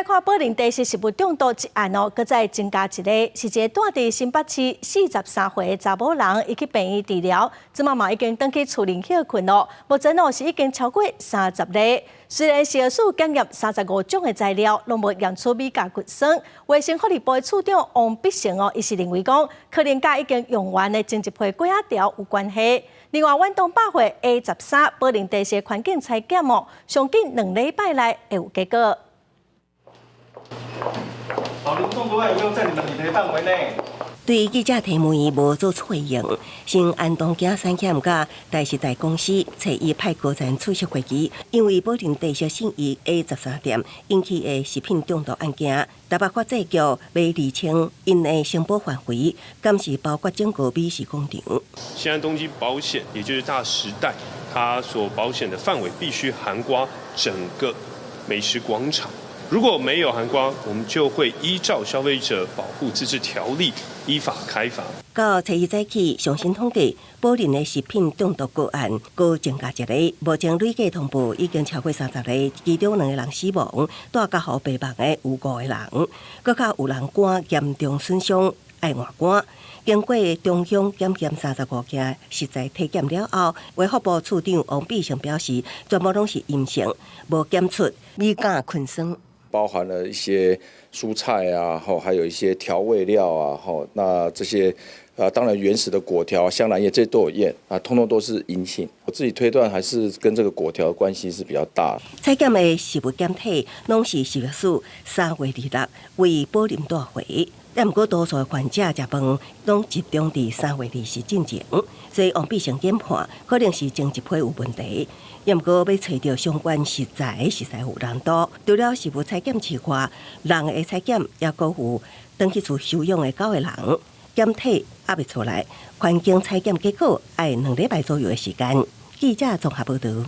看寶林茶室食物中毒一案哦，閣再增加一個，是一個住佇新北市43歲的查某人，伊去病院治療，這馬嘛已經轉去厝裡歇睏咯。目前哦是已經超過30個。雖然食藥署檢驗35種的材料，攏無驗出米甲菌酸。衛生福利部的處長王必成哦，伊是認為講，可能佮已經用完的前一批粿仔條有關係。另外，遠東百貨 A13寶林茶室環境採檢哦，上緊2禮拜內會有結果。寶林中毒案有沒有在你們理賠範圍內？對記者提問，伊無做出回應。先安東京產險佮大時代公司揣伊派高層出席會議，因為寶林茶室信義 A13店引起的食品中毒案件，台北法制局欲釐清𪜶的承保範圍，敢是包括整個美食廣場。新安東京保險，也就是大時代，它所保險的範圍必須涵蓋整個美食廣場。如果沒有涵蓋，我們就會依照消費者保護自治條例依法開罰。到初一早起，上新統計，寶林的食品中毒個案閣增加一個，目前累計通報已經超過30個，其中兩個人死亡，蹛加護病房的有五個人，閣較有人肝嚴重損傷，愛換肝。經過中央檢驗35件食材體檢了後，衛福部處長王必成表示，全部攏是陰性，無檢出米甲菌酸。包含了一些蔬菜啊，吼，還有一些調味料啊，吼，那這些啊，當然原始的粿條、香蘭葉這些都有驗啊，通通都是陰性。我自己推斷還是跟這個粿條關係是比較大。採檢的食物檢體攏是食藥署3月26為寶林帶回，但毋過多數的患者食飯攏集中佇3月20進前，所以王必成研判可能是前一批有問題。毋過欲揣著相關食材實在有難度，除了食物採檢之外，人的採檢也閣有轉去厝收養的九個人，檢體猶未出來，環境採檢結果愛2禮拜左右的時間。記者綜合報導。